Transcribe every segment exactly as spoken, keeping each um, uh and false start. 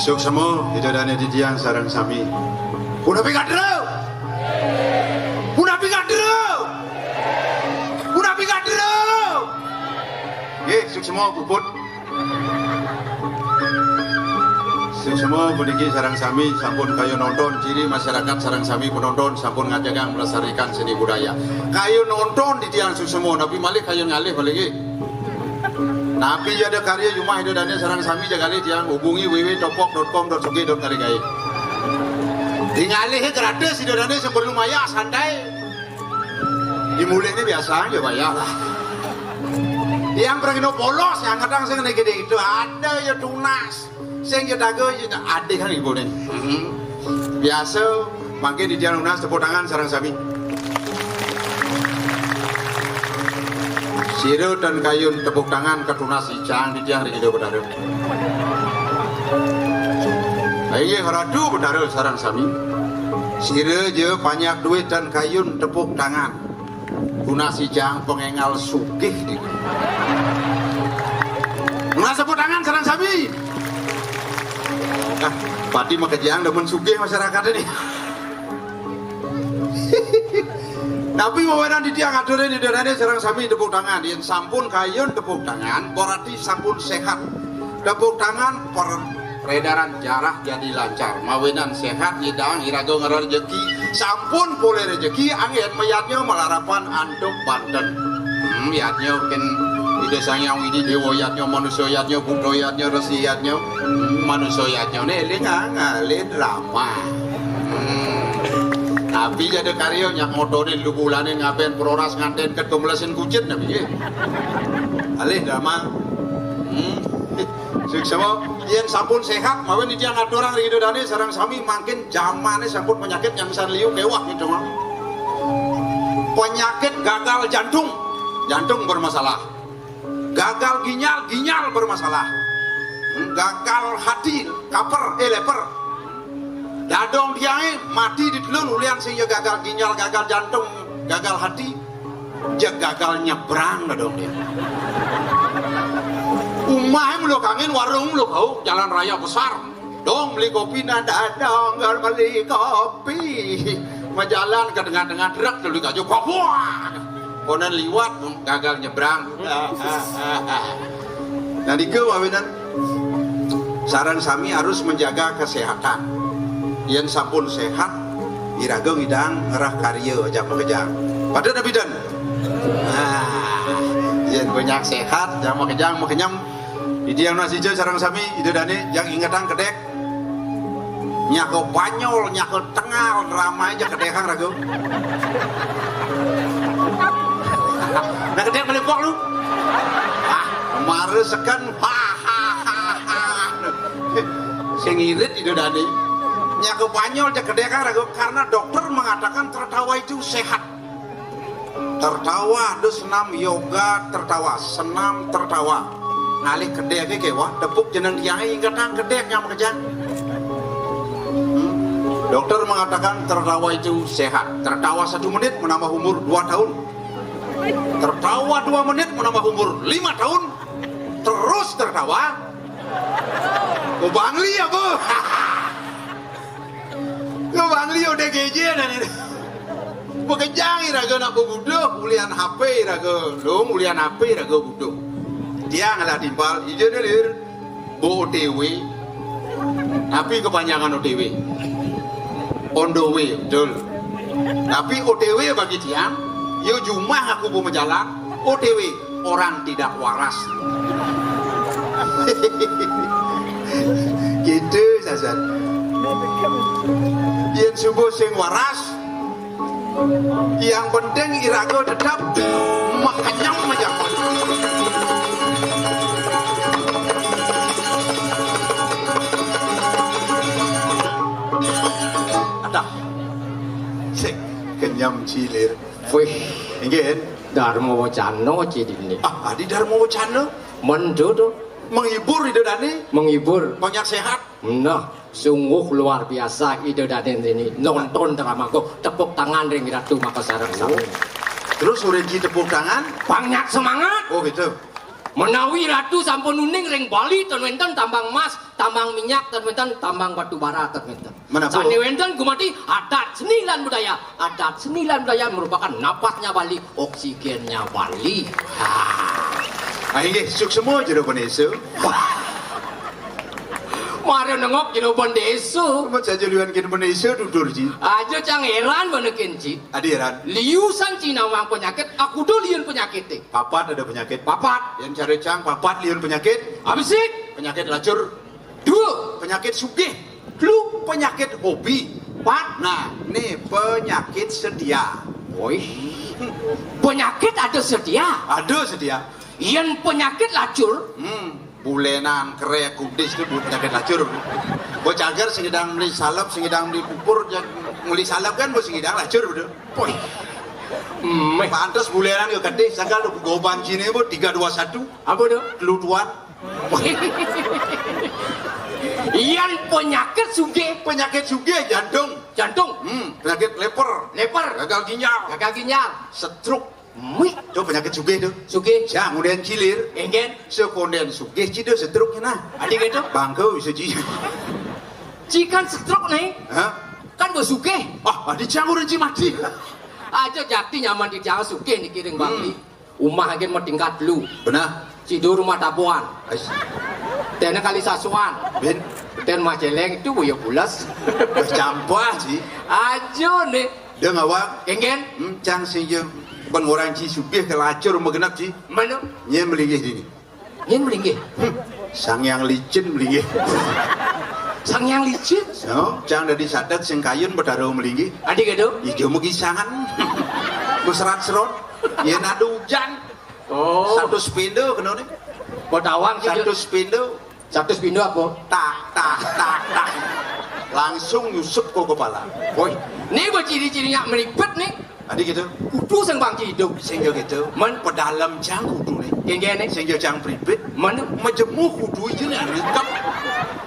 Suksma, Ida Dane titiang sareng sami. Punapi kadru? Punapi kadru? Punapi kadru? Nggih, suksma puput. Suksma puniki sareng sami sampun kayun nonton, ciri masyarakat sareng sami penonton sampun ngajegang melestarikan seni budaya. Kayun nonton titiang suksma, napi malih kayun ngalih malih nggih. Napi ja ada karya jumah Ida Dane sareng sami ja ngalih tiang hubungi w w w topok dot com dot sugih dot ngalih gaib. Di ngalih gratis Ida Dane sing perlu mayah santai. Di mulih ni biasa aja bayar lah. Yang pergi no polos yang kadang sing gede itu ada ya tunas. Sing ya dago ya ada kan ibu ni. Hmm. Biasa mangkin di tiang tunas tepuk tangan sareng sami. Sira tan kayun tepuk tangan katunas icang di tiang ring Ida Betara. Inggih Ratu Betara sareng sami. Sira ja panjak duit tan kayun tepuk tangan. Tunas icang pangengal sugih di. Tunas tepuk tangan sareng sami. Ah, pati makejang demen sugih masyarakat ini. Tapi mawinan titiang aturin Ida Dane sareng sami tepuk tangan. Yen sampun kayun tepuk tangan, berarti sampun sehat. Tepuk tangan per-, peredaran darah jadi lancar. Mawinan sehat nyidang iraga ngerejeki. Sampun polih rejeki anggen mayadnya malarapan antuk banten. Hmm, yadnya ken Ida Sang Hyang Widi Dewa yadnya, manusia yadnya, Buddha yadnya, Resi yadnya. Hmm, manusia yadnya ne eling ngalih drama. Hmm. Tapi jada karya nyak motone lu bulane ngaben peroras nganten ketumlesin kucit nabi nggih. Alih drama. Hmm. Suksma, yen sampun sehat, mawon titiang aturang ring Ida Dane sareng sami mangkin jamane sampun penyakit yang san liu kewah gitu mah. Penyakit gagal jantung, jantung bermasalah. Gagal ginjal, ginjal bermasalah. Gagal hati, kaper, eh leper. Dadong tiange mati di telun ulian sing ya gagal ginjal, gagal jantung, gagal hati. Ja gagal nyebrang dadong tiang. Umahe mula kangin, warung mula kau, jalan raya besar. Dong beli kopi nah dadong, gal beli kopi. Majalan ke tengah-tengah truk telu kaju, wah. Konen liwat gagal nyebrang. Nah, niku mawinan sareng sami harus menjaga kesehatan. Yen sampun sehat, iraga ngidang ngerah karya aja makejang. Pada nabi dan. Nah, yen banyak sehat, aja makejang, makenyem. Di tiang nasi sareng sami, Ida Dane, yang ingetang kedek. Nyako Banyol, nyako Tengal, ramai aja kedekang ragu. Nah, kedek melipok lu. Ah, mare seken. Sing irit Ida Dane. Nyako Banyol aja kedekang ragu karena dokter mengatakan tertawa itu sehat. Tertawa, ada senam yoga tertawa, senam tertawa. Ngalih kedek ke wah, tepuk jeneng tiang ingetang kedek yang makejang. Hmm. Dokter mengatakan tertawa itu sehat. Tertawa satu menit menambah umur dua tahun. Tertawa dua menit menambah umur lima tahun. Terus tertawa. Ubangli ya, Bu? Ubangli udah geje dan ini. Makejang iraga nak bebuduh, ulian H P iraga, dong, ulian H P iraga buduh. Tiang lah timpal, ija ne lir, bo O T W. Tapi kepanjangan O T W. On the way, betul. Tapi O T W bagi tiang, yo jumah aku mau majalan, O T W, orang tidak waras. Gitu saja. Yen subuh sing waras, yang penting iraga tetap makenyem aja. Adah. Sing kenyem cilir. Wih, inggih. Dharma wacana ci dini. Ah, adi dharma wacana. Mendo to. Menghibur Ida Dane. Menghibur. Banyak sehat. Nah, sungguh luar biasa Ida Dane ini nonton drama kok. Tepuk tangan ring Ratu Makasareng sami. Terus urin ci tepuk tangan. Banyak semangat. Oh gitu. Menawi Ratu sampun uning ring Bali ten wenten tambang emas, tambang minyak ten wenten, tambang batu bara ten wenten. Menapa? Sane wenten gumanti adat seni lan budaya. Adat seni lan budaya merupakan napasnya Bali, oksigennya Bali. Ha. Ah, inggih, suksma Jero Panesa. Mara nengok Jero Panesa. Amat saja liwan ken Panesa tutur, Ji. Aja cang heran bana ken, Ji. Adi heran. Liu san ci nawang penyakit, aku do liun penyakit e. Papat ada penyakit. Papat. Yang cara cang papat liun penyakit. Abisik. Penyakit lacur. Dua. Penyakit sugih. Telu. Penyakit hobi. Empat. Nah, ni penyakit setia. Woi. Penyakit ada setia? Ada setia. Yen penyakit lacur? Hmm, bulenan, kerek, kudis itu bu-, penyakit lacur. Bo cagar sing idang meli salep, sing idang meli pupur, ja-, meli salep kan bo sing idang lacur betul. Woi. Meh. Pantes bulenan ke kedih, sangkal goban cine bo tiga dua satu. Apa tu? Kelutuan. Yan penyakit sugih. Penyakit sugih jantung. Jantung. Hmm, penyakit lever. Lever. Gagal ginjal. Gagal ginjal. Stroke. Mih. Tu penyakit sugih tu. Sugih. Cang udah cilir. Enggen. Sekonden sugih cida stroke nah. Adi gitu. Bangku bisa ci. Ci kan stroke nih. Hah? Kan bo sugih. Ah, adi cang udah ci mati. Aja jakti nyaman di cang sugih niki ring Bangli. Umah agen mau tingkat lu. Benar. Cido rumah tabuan. Ais. Tena kali sasuan. Bin. Ten mah celeng itu boyo pulas. Bercampur sih. Ajo nih. Dia ngawak. Enggen. Hmm, cang sing je ben orang ci sugih ke lacur magenap ci. Mana? Nye melinggih dini. Nyen melinggih. Hmm. Sang yang licin melinggih. Sang yang licin? No, cang dari sadat sing kayun betaro melinggih. Adi gitu? Ijo megisangan. Mesrat serot. Yen ada hujan. Oh. Satu sepindo kena ni. Kau tawang satu sepindo. Satu sepindo apa? Tak, tak, tak, tak. Langsung nyusup ke kepala. Woi, ni berciri-cirinya meripet ni. Adi gitu. Kudu sing bang hidup. Sehingga gitu. Men pedalem cang kudu ni. Kengge ni. Sehingga cang pripit. Mana? Majemuk kudu aja ni. Lengkap.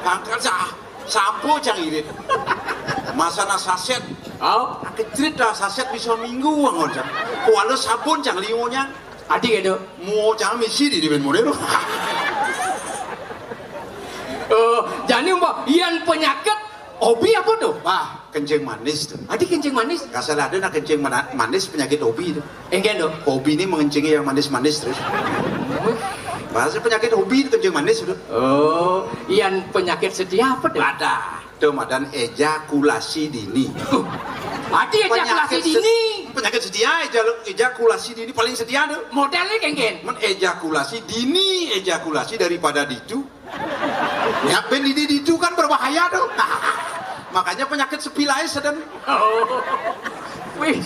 Angkat sah. Sampo cang irit. Masana saset. Oh. Kecrit dah saset bisa minggu angon cang. Kuala sabun cang liunya. Adi gitu. Mau cang misi di di ben model. Oh, jadi mbak, yang penyakit hobi apa tu? Bah, kencing manis tu. Adi kencing manis? Kasal ada nak kencing mana-, manis penyakit hobi tu. Enggen tu. Hobi ni mengencingi yang manis-manis terus. Bahasa penyakit hobi tu kencing manis tu. Oh, yang penyakit setia apa tu? Ada. Tu madan ejakulasi dini. Adi ejakulasi dini. Penyakit setia, eja-, ejakulasi dini paling setia tu. Modelnya kenggen. Men ejakulasi dini, ejakulasi daripada ditu. Ya, ben dini ditu kan berbahaya tu. Makanya penyakit sepi lain sedang. Oh. Wih.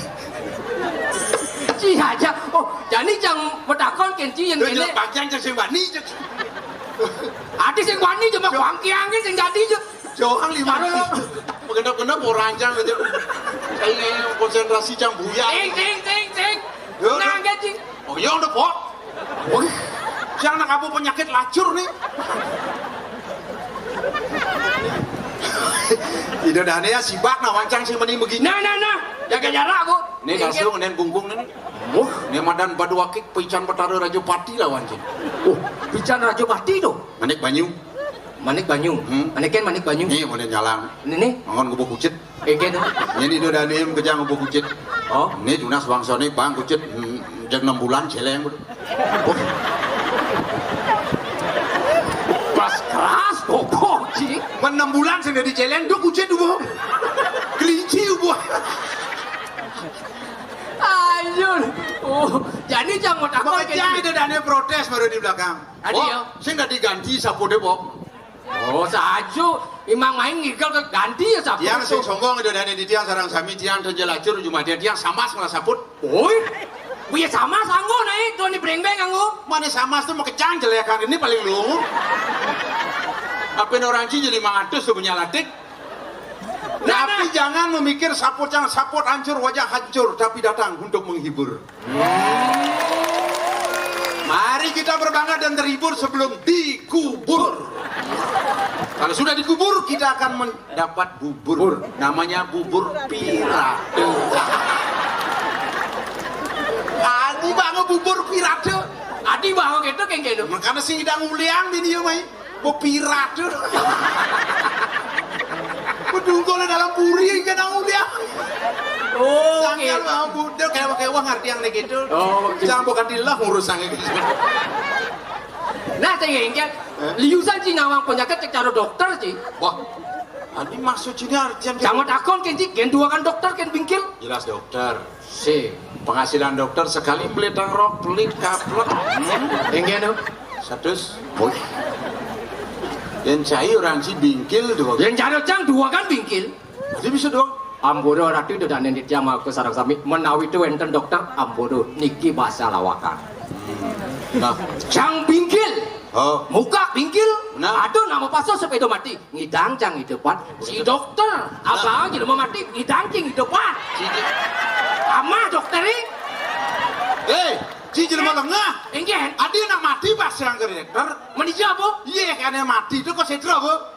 Ci aja. Oh, jadi cang metakon kenci yang kene. Panjang cang sing wani. Adi sing wani cuma kuangkiang sing jadi je. Johan lima. Mengendap-endap orang cang gitu. Saya konsentrasi cang buya. Ting, ting, ting, ting. Yo, nah, gaji. Oh, ya udah, Pok. Wih, cang nak apa penyakit lacur ni? Ida dane ya sibak nah wancang sing meni begini. Nah, nah, nah. Jaga jarak, Bu. Ni kasung, nen bungkung ni. Muh, ni madan badu akik pican Betara Raja Pati lawan cing. Oh, pican Raja Pati tu. Manik banyu. Manik banyu. Hmm. Manik kan manik banyu. Ni boleh nyalang. Ni, ni. Mangon gubuk kucit. Engke tu. Ni, ni dah nim kejang gubuk kucit. Oh. Ni tunas bangsa ni bang kucit, hmm, jam enam bulan celeng. Pas keras pokok ci. Men enam bulan sing dadi celeng tu kucit ubuh. Kelinci ubuh. Ayun. Oh, jani cang mau takon. Makejang itu dane protes baru di belakang. Adi, Bok, ya? Sing nggak diganti sapute, Bok. Oh, saja. Imang main ngigel ke ganti ya saput. Tiang sing sombong itu dane di tiang sarang sami tiang dan jelacur cuma dia tiang sama malah saput. Oi. Buya sama sanggo naik tuh ni brengbeng anggo. Mana sama tuh mau kejang jelek hari ini paling lu. Apa orang Cina lima ratus tuh punya latik. Tapi jangan memikir saput yang saput hancur, wajah hancur, tapi datang untuk menghibur. Mari kita berbangga dan terhibur sebelum dikubur. Kalau sudah dikubur, kita akan mendapat bubur. Namanya bubur pirate. Adi bangun bubur pirate. Adi bangun gitu kayak gitu. Makanya sing idang uliang bini yo mai. Bepirat tu. Bedungkul dalam puri kena uliang. Oh, sangkal mau budek kayak pakai uang arti yang gitu. Oh, jangan bukan di lah ngurus sange gitu. Nah, saya ingat, liusan ci nawang penyakit secara dokter ci. Wah, ini maksud sini artian. Jangan takon kenci, gen dua kan dokter, ken bingkil. Jelas dokter. Si, penghasilan dokter sekali beli tangrok, pelit, kaplek. Yang gini. Satu. Woi. Yang cai orang si bingkil dua. Yang cari cang dua kan bingkil. Jadi bisa dua. Ampura ratu itu dan yang tiang aku sarang sami menawi itu enten dokter ampura niki bahasa lawakan. Nah, cang bingkil. Oh. Muka bingkil. Nah. Aduh nama pasal sepeda mati. Ngidang cang hidupan, si dokter, abang jelema mati, ngidang cing hidupan. Amah dokter ini. Hei, si jelema lengah. Inggih. Adi nak mati pas yang ke dokter. Menija apa? Iya, kan yang mati itu kok sedra apa?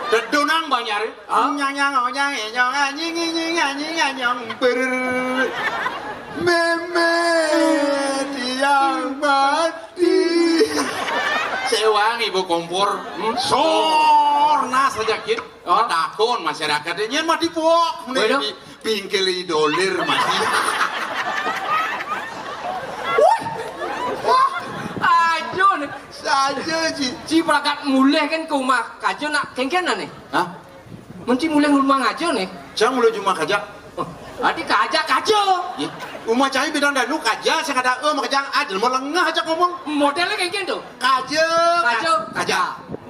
Dedonang banyak. Nyanyang nyong nyong anjing anjing anjing anyong ber. Meme tiang mati. Sewang ibu kompor. Hmm? Sorna saja kit. Oh. Takon masyarakat nyen mati puak. Bingkil dolir mati. Wah. Wah. Aduh. Saja ji. Ji pragat mulih kan ke rumah kajo nak kengken nih. Hah? Mesti mulih rumah kajo nih. Jangan mulai rumah kaja. Oh, adi kaja kajo. Rumah cai bidang danu kaja saya kata eh makajang aja mau lengah aja ngomong. Modelnya kayak gitu. Kaja. Kaja. Kaja.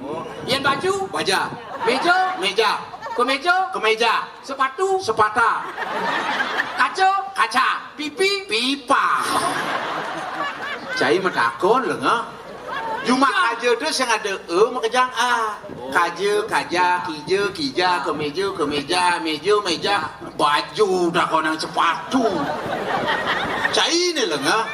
Oh. Yang baju. Baja. Meja. Meja. Kemeja. Kemeja. Sepatu. Sepata. Kaca. Kaca. Pipi. Pipa. Cai metakon lengah. Cuma kaja tu sing ada e makajang a. Kaja, kaja, kija, kija, kemeja, kemeja, meja, meja, baju dah kau nang sepatu. Cai ni lengah.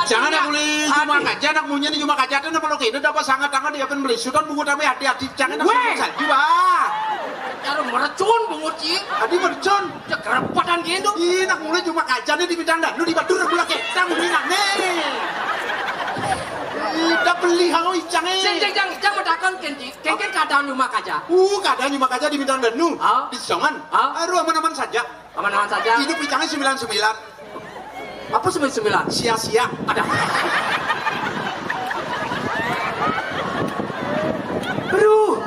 Jangan nak boleh cuma kaja nak munyi ni cuma kaja tu nak perlu kena dapat sangat tangan dia akan beli sutan bungut tapi hati-hati jangan nak salju ah. Cara meracun bungut ci. Adi meracun. Cekerepatan gitu. Ih, nak mulai cuma kaca nih di bidang dan lu di batur gula kecang di nak nih. Ih, dah beli hau icang eh. Sing jang jang jang medakan kenji. Kengken keadaan rumah kaca. Uh, keadaan rumah kaca di bidang dan lu. Ah. Di songan. Ah. Aduh aman-aman saja. Aman-aman saja. Hidup icangnya sembilan sembilan. Apa sembilan sembilan? Sia-sia. Ada. Aduh.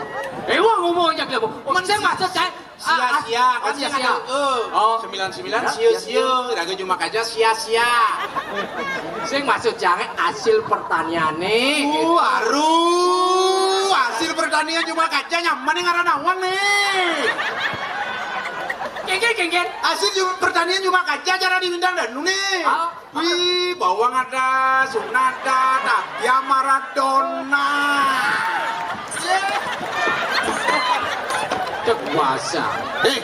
Ewa ngomong aja dia. Saya maksud saya sia-sia. Kan sia-sia. Oh. Sembilan sembilan sia-sia. Raga cuma kaca sia-sia. Saya maksud jangan hasil pertanian nih. Uh, aduh. Hasil pertanian cuma kaca nyaman nih ngaran awang nih. Kengken, kengken. Hasil pertanian cuma kaca cara diundang dan nih. Wih, bawang ada, suna ada, tapi Maradona. Cek kuasa. Eh,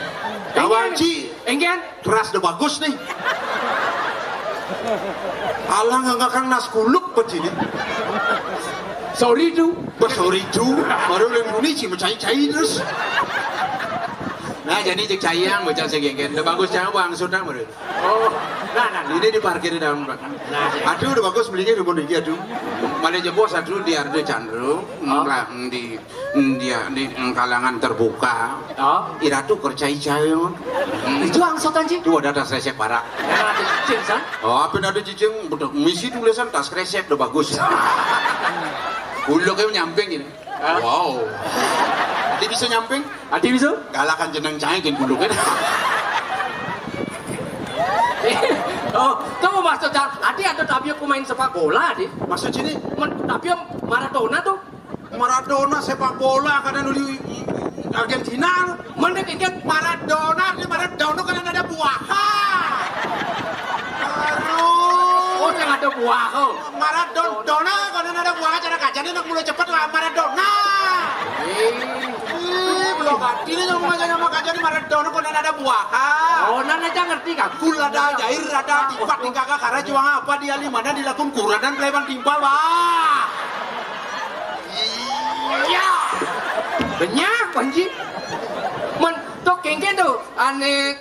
kawan ci. Enggen? Keras udah bagus nih. Alang ngakang nas kuluk pecini. Sorry tu. Bah, sorry tu. Baru lembuni ci mencai-cai terus. Nah, jadi cek cayang bocah segenggen. Udah bagus cang bang sudah baru. Oh, nah, nah, nah. Ini diparkir di dalam belakang. Nah, ya. Aduh, udah bagus belinya di Bondiki, aduh. Malah jebos, aduh, di Ardo Chandro, oh. Di, di, di kalangan terbuka. Oh. Iratu kercai cayon. Hmm. Itu angsotan, Cing? Itu ada tas resep parak. Ya, ada cicing, san? Oh, apa ada cicing? Betul, misi tulisan tas resep udah bagus. Uloknya nyamping gini. Hah? Wow. Dia bisa nyamping? Adi bisa? Galakan jeneng cai kan bulu kan. Adi ada tabia pemain sepak bola, Adi. Maksud sini? Men, tabia Maradona tuh. Maradona sepak bola kadang di Argentina. Mana kan Maradona, ini Maradona kan ada buah. Aduh. Oh, yang ada buah. Maradona kan ada buah, cara kacanya nak mulai cepet lah Maradona. Eh. Ih, belum ganti nih sama kacanya, sama kacanya Maradona kan ada buah. Oh, nana jangan ngerti kan? Kul ada, jair ada, tipat di kakak karena juang apa dia lima dan dilakukan kurang dan keleban timpal, bah. Iya. Banyak, Panji. Men, tuh kengken tuh, aneh,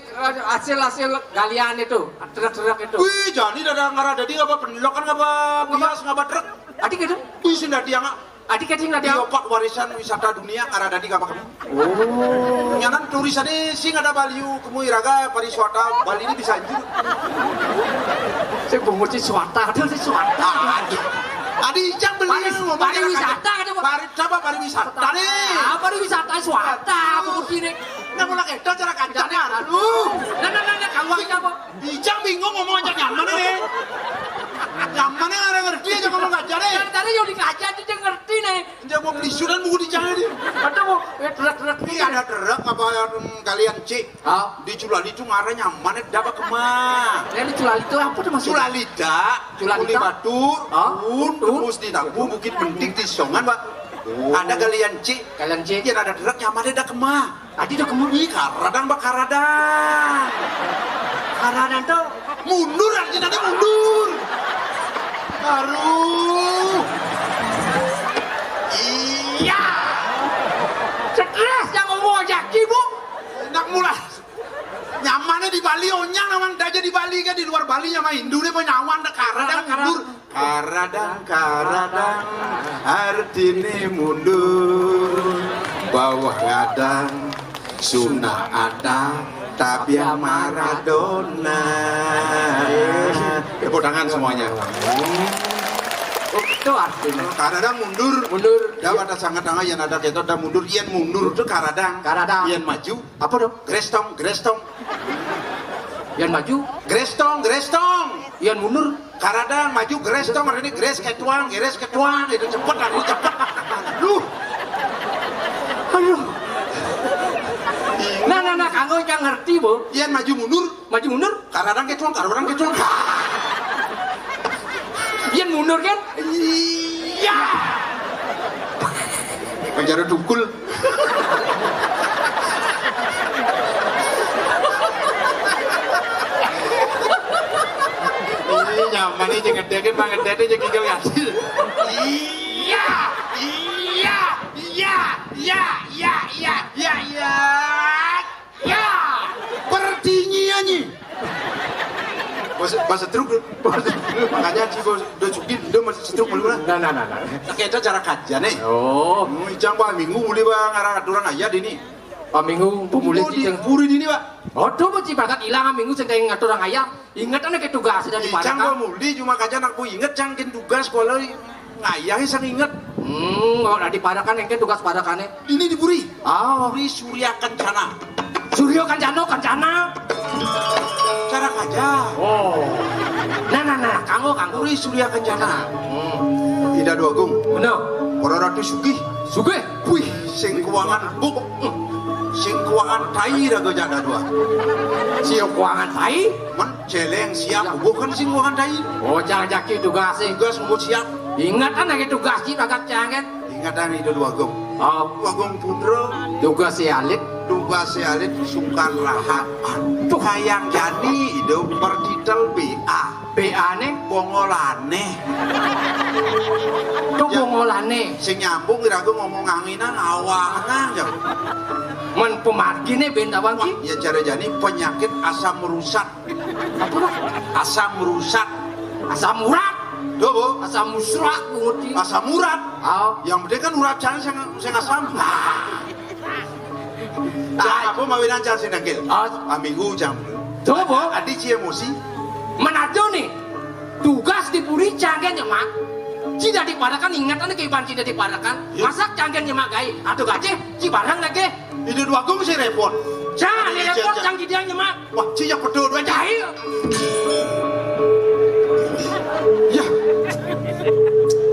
hasil-hasil galian itu, truk-truk itu. Wih, jadi ada ngarah dadi ngapa penlokan, ngapa bias, ngapa truk. Adi gitu? Wih, sudah dia nggak. Adi keting ada. Iya, Pak, warisan wisata dunia ngarah dadi ngapa kamu? Oh. Nyanan turis ada sing ada Bali, kamu iraga pariwisata Bali ini bisa anjir. Saya bungut si swata, ada si swata. Adi, adi ijang beli. Pari-, ngomong pariwisata, ada, Pak. Pari-, coba pariwisata nih. Ah, pariwisata swata, bungut ini. Nah, mulai kita cara kancana. Aduh. Nah, nah, nah, nah, kamu apa? Ijang bingung ngomong aja nyaman nih. Nyaman nih, ada ngerti aja ngomong aja nih. Dari tadi yang dikaji aja dia ngerti nih. Dia mau beli sudan buku di jalan dia. Ada mau, eh, truk-truk. Ini ada truk apa, hmm, galian C. Ah. Di Culali itu ngarah nyaman, eh, dapat kemah. Yang di Culali itu apa tuh maksudnya? Culalita, Culalita? Uli Batur, ah? Un, terus di Nabu, Bukit Bentik, di Songan, Pak. Oh. Ada galian C. Galian C. Iya, ada truk nyaman, eh, dapat kemah. Adi dah kemudi karadang, bak karadang. Karadang tuh mundur, artinya nanti mundur. Aduh. Iya. Stres yang ngomong aja, Bu. Enak mula. Nyamannya di Bali, onyang namang aja di Bali kan, di luar Bali sama Hindu nih, nyaman dah karadang, karadang mundur. Karadang, karadang, artine mundur, bawah ngadang, sunah ada, tapi Maradona. Tepuk tangan semuanya. Oh, itu artinya. Karadang mundur. Mundur. Dapat sangat tangah yang ada kita udah mundur, yang mundur itu karadang. Karadang. Yang maju. Apa dong? Grestong, grestong. Yang maju. Grestong, grestong. Yang mundur. Karadang maju geres dong, hari ini geres ketuang, geres ketuang, itu cepet, hari ini cepet. Duh. Aduh. Nah, nah, nah, kanggo yang ngerti, Bu. Yang maju mundur. Maju mundur. Karadang ketuang, karadang ketuang. Yang mundur kan? Iya. Penjara dukul. Ini nyaman nih, jeung ngedek, mah ngedek aja gigil ngasil. Iya, iya, iya, iya, iya, iya, iya, iya. Ya, pertinyiannya. Bahasa, bahasa truk, makanya si bos udah cukup, dia masih setruk dulu lah. Nah, nah, nah, nah. Oke, itu cara kajian nih. Oh. Hmm, ijang, Pak, minggu mulai, Bang, arah aturan aja di ini. Pak minggu, pemulih. Minggu di puri di ini, Pak. Oh, tuh, Pak, Cipakat hilang minggu, saya ngatur orang ayah. Ingat anak itu tugas dan di Icang Padang. Gua muli, cuma kaca anak gua inget, cang, kin tugas gua lagi. Ngayah sang inget. Hmm, kalau di Padang kan engke tugas Padang kan, eh? Ini di Puri. Ah. Puri Surya Kencana. Surya Kencana, Kencana. Cara kaca. Oh. Nah, nah, nah, kanggo, kanggo. Puri Surya Kencana. Hmm. Ida Dua Agung. Bener. Para Ratu Sugih. Sugih. Wih, sing kuangan buk. Sing kuangan tai raga janda dua. Sing kuangan tai? Men celeng siap, bukan sing kuangan tai. Oh, jangan jaki tugas sih. Tugas buat siap. Ingatan lagi tugas sih, bagat jangan. Ingatan itu Dua Agung. Oh. Dua Agung Putra. Tugas si alit. Tugas si alit sungkan rahat. Aduh. Kayang jani itu bertitel B A. B A ne? Bongolane. Tuh ya. Bongolane. Sing nyambung iraga ngomong anginan awakna ya. Men pemargine ben tawang ki? Wah, ya cara jani penyakit asam rusak. Apa, Pak? Asam rusak. Asam urat. Tuh, Bu. Asam musrak, Bu Ngerti. Asam urat. Oh. Yang penting kan urat jangan sing, sing asam. Nah. Cang apa mawinan cang sing dengkil? Ah. Aminggu cang. Coba, Bu. Adi ci emosi. Menajo nih. Tugas di puri canggen ya, Mak. Cida di Parakan, ingat ane kehidupan cida di Parakan. Ya. Masak canggen ya, Mak, gai. Atau gaje, ci barang lagi. Itu Dua Agung sih repot. Cang, ini repot cang cida ya, Mak. Wah, ci ya pedo dua jahil.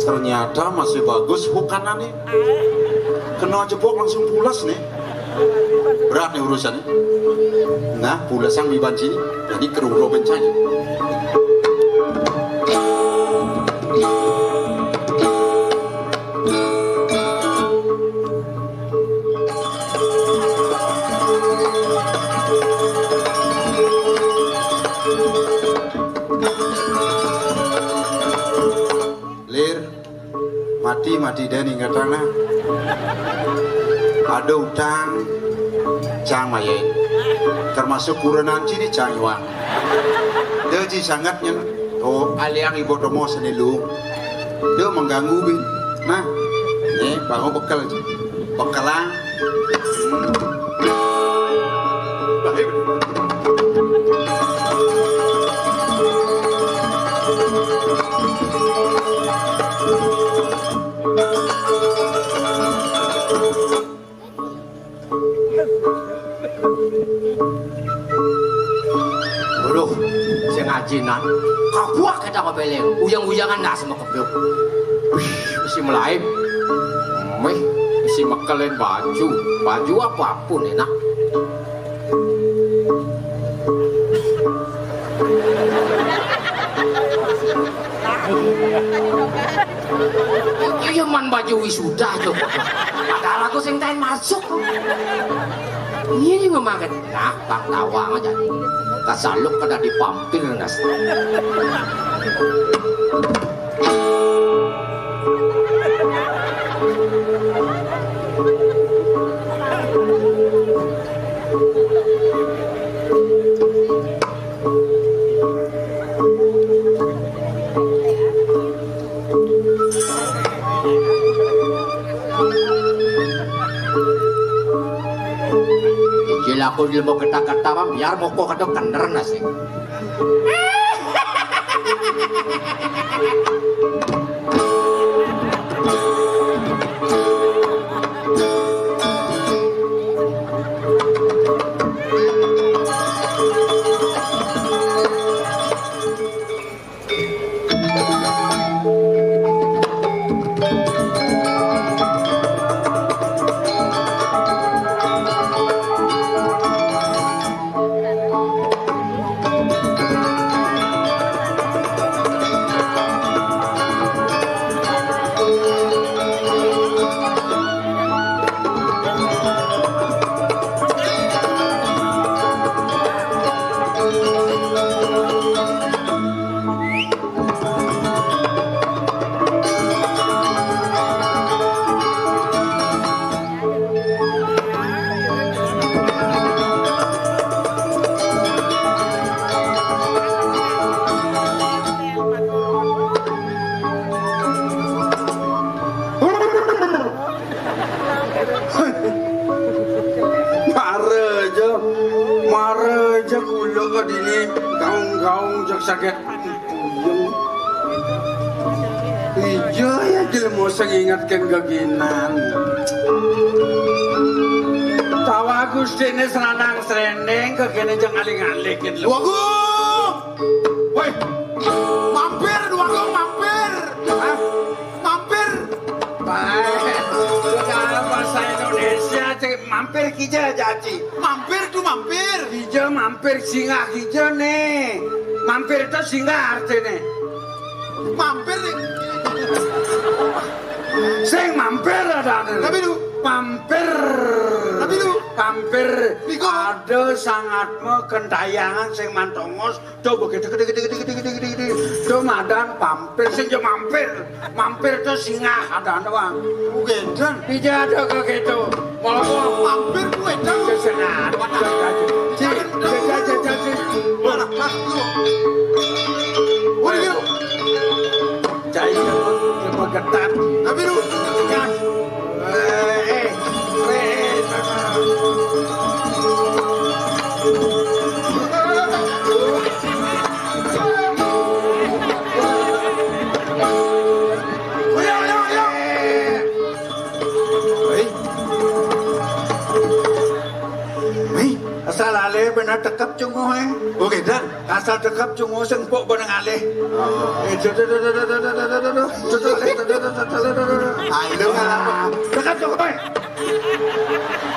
Ternyata masih bagus bukanane. Kena jebok langsung pulas nih. Berat nih urusannya. Nah, pulas yang dibanci nih. Jadi keruro bencana. Lir, mati, mati deh nih ngetang nah. Ada utang, cang mayen. Termasuk kurenan cini cang iwang. Deh ci sangat nyen. Oh, aliang ibu domo seni lu. Deh mengganggu bin. Nah, nih bangun bekel. Bekelang. Duh, sing ajinan. Kabuak kita kepeleng. Uyang-uyangan ndak sama keblok. Wih, mesti melaib. Meh, mesti mekelen baju. Baju apapun enak. Iya man baju wisuda tuh. Padahal aku sing tain masuk. Ini ngemakan. Nah, bang tawang aja. Kasaluk kada dipampir nas. Injil aku ilmu kata-kata mah biar moko kada kener nasi. Mara aja, mara aja kula ka dini gaung-gaung jak saget. Puyeng. Iya ya jelema sing ingetken geginan. Tawa Gustine seranang srendeng kegene jeng aling-aling. Wagu! Woi, mampir, Wagu, mampir. Hah? Mampir. Baik. Sudah bahasa Indonesia, cek mampir kija jaji. Mampir tuh mampir. Kija mampir singgah kija nih. Mampir itu singgah artinya. Mampir nih. Sing mampir ada. Tapi lu mampir. Tapi lu mampir. Ada sangat me kentayangan sing mantongos. Coba gitu gitu gitu gitu gitu gitu gitu gitu. Tuh madan pampir sing jo mampir. Mampir tuh singgah ada doang. Bukan. Ija ada ke gitu. Mau mampir gue dong. Kesenat. Jadi jadi jadi. Mana? Mas, lu. Udah gitu. Cai mau getat. Tapi lu. Gas. Eh, eh, eh. Udah, udah, udah. Hei. Hei, asal ale benar tekap cunguh, eh. Oke, dah. Sadekap cungo sing mbok beneng alih. Eh, duh, duh, duh. Ayo, ngapa? Dekap cungo.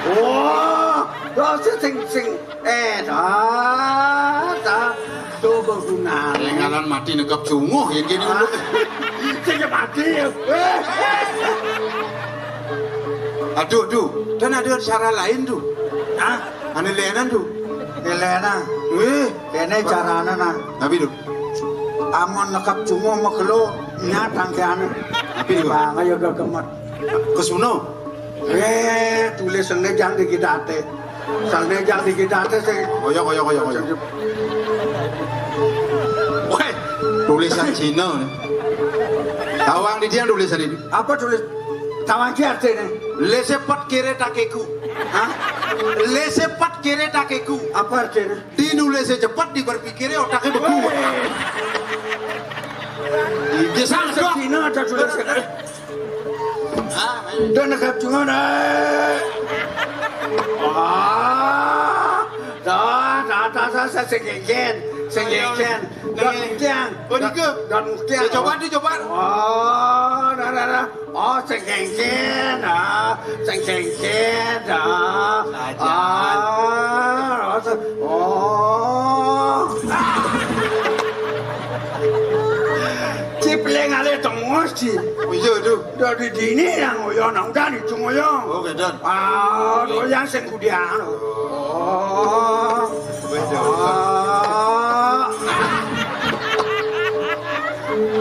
Wah, lho, sing, sing, sing. Eh, dah, dah. Tuh, bangunan. Ngalan mati nekap cungo, ya, gini. Ah. Sing mati, ya. Aduh, aduh. Dan ada cara lain, tuh. Hah? Ane lenan, tuh. Lenan. Weh. Kene carane, nah. Tapi, tuh. Amun nekap cungo megelo nyat angkeane. Tapi, tuh. Bang, ayo gegemet. Kesuno. Eh, tulisane jang dikidate. Sane jang dikidate sing Koyo, koyo, koyo, koyo. Weh, tulisan Cina. Tawang di dia tulisan ini. Apa tulis? Tawang ki artine? Lese pat kere takeku. Hah? Lese pat kere takeku. Apa artine? Dinulese cepet, diberpikire otaknya beku. Weh. Iki sing Cina ada tulisan. Dah nekap cungo, dah. Wah. Dah, dah, dah, dah, dah, sing kengken, sing kengken. Don Muktiang. Oh, nike. Don Muktiang. Ya, coba, dicoba. Oh, dah, dah, dah. Oh, sing kengken, ah. Sing kengken, ah. Saja. Ah, oh, se-, oh. Cipleng ale tengos, Ci. Oh, iya, aduh. Dari dini yang ngoyo, nang udah nih, ngoyo. Oh, kedan. Ah, lo yang sing kudian. Oh. Weh, jauh. Ah.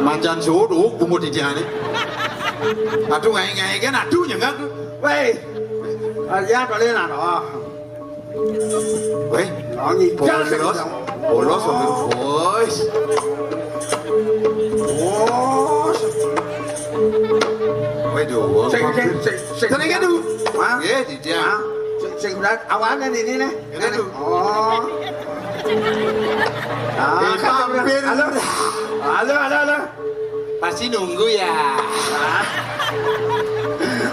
Mancan sudu, bungut di jane. Aduh, ngai-ngai kan, aduh, nyengak. Weh. Ah, ya, boleh, nah, oh. Weh, bolos, bolos, bolos. Woi, duh, sing, sing, sing, sing. Tenang ya, duh. Hah? Nggih, Didiang. Hah? Sing, sing berat, awane ini nih. Ini, duh. Oh. Ah, eh, kan, hampir. Halo. Halo, halo, halo. Pasti nunggu ya.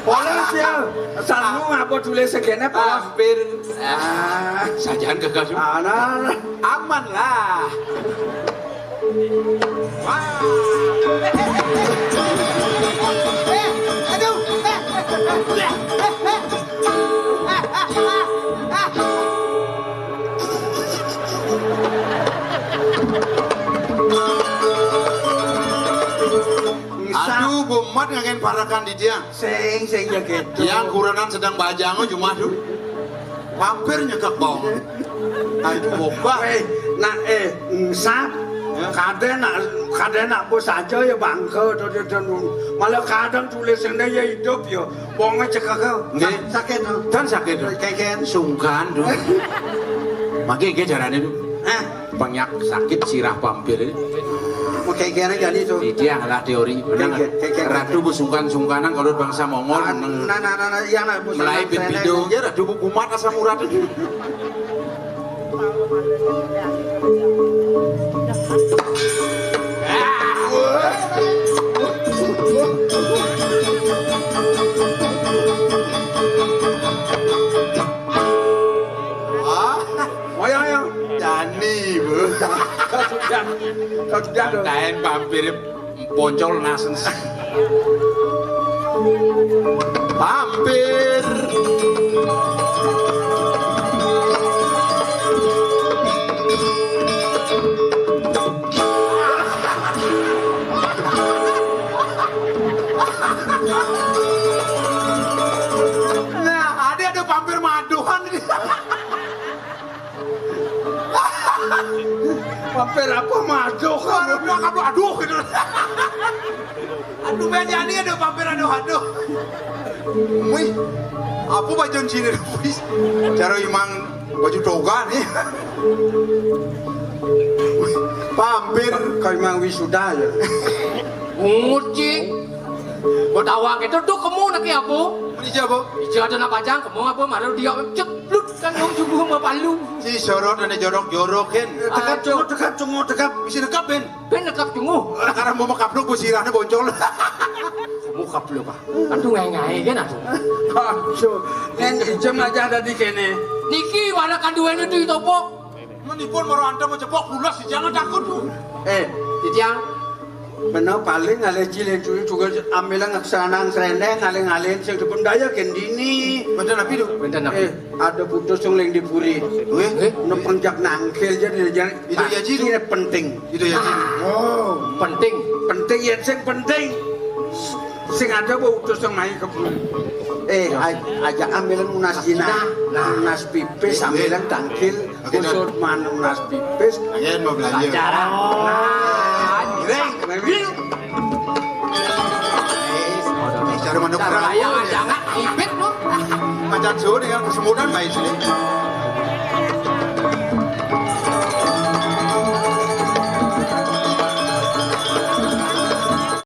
Polos ya. Sangu ngapa tulis segene, polos? Hampir. Ah, sajaan gagal juga. Alah. Aman lah. Wah. Eh, aduh. Aduh, bomat ngangen parakan di dia. Sing, sing ya gitu. Yang kurenan sedang bajang, cuma, aduh. Mampir nyegek bong. Aduh, obah. Weh, nak, eh, nsap. Ya. Kadang nak, kadang nak bos aja ya bangke, tuh, tuh, tuh. Malah kadang tulis ini ya hidup ya. Bonge cekek. Nggih. Sa-, sakit, no? Dan sakit, no? Keken. Sungkan, tuh. Mangke nggih carane, tuh. Hah? Banyak sakit sirah pampir ini. Mau keken aja nih, tuh. Iki adalah teori. Menang. Keken, keken, Ratu keken. Besungkan-sungkanan kalau bangsa Mongol. Ah, menang. Nah, nah, nah, nah, iya, nah, melai bit bido. Ya, Ratu kumat asam urat itu. Ayo, ayo. Jani, Bu. Kau sudah, kau sudah, tuh. Lain pampir. Poncol nasen. Pampir. Nah, ada, ada pampir maduhan. Pampir apa maduh? Aduh, aduh, aduh, gitu. Aduh, ben yani ada pampir, aduh, aduh. Wih, apa baju sini, wih? Cara imang baju toga nih. Wih, pampir. Kayak imang wisuda ya. Nguci. Betawa gitu tuh kamu nak apa? Ini siapa? Ija ada nak pajang, kamu apa? Malah dia cek. Lut kan wong subuh sama palu. Si sorot ane jorok-jorok, Hen. Tekap, cunguh, tekap, cunguh, tekap. Bisa tekap, Ben. Ben tekap cunguh. Karena mau mekap lu, gua sirahnya boncol. Mau kap lu, Pak. Aduh, ngai-ngai kan, aduh. Aduh, yang ijem aja ada di kene. Niki, mana kanduannya tuh, topok? Menipun mara anta macepok pulas, jangan takut, Bu. Eh, titiang. Bener, paling ngalih cilik dulu juga ambil ngesanang srendeng, ngalih-ngalih sing dipun daya kendini. Bener, napi, Bu? Bener, napi? Eh, ada putus sing ling di puri. Weh? Nang penjak nangkil jadi, jadi Itu ya, Ji. Ini penting. Itu ya, Ji. Oh. Penting. Penting ya, sing penting. Sing ada bau utus yang main ke puri. Eh, aj- aja ambilan munas Cina. Nah, munas pipis, ambilan tangkil. Oke, kusut manuk munas pipis. Ayo, mau belanja. Pacaran. Nah, Ring. Bicara manuk Cara perahu. Raya aja nggak ibit lu. Pacar suhu dengan kesemutan baik sih.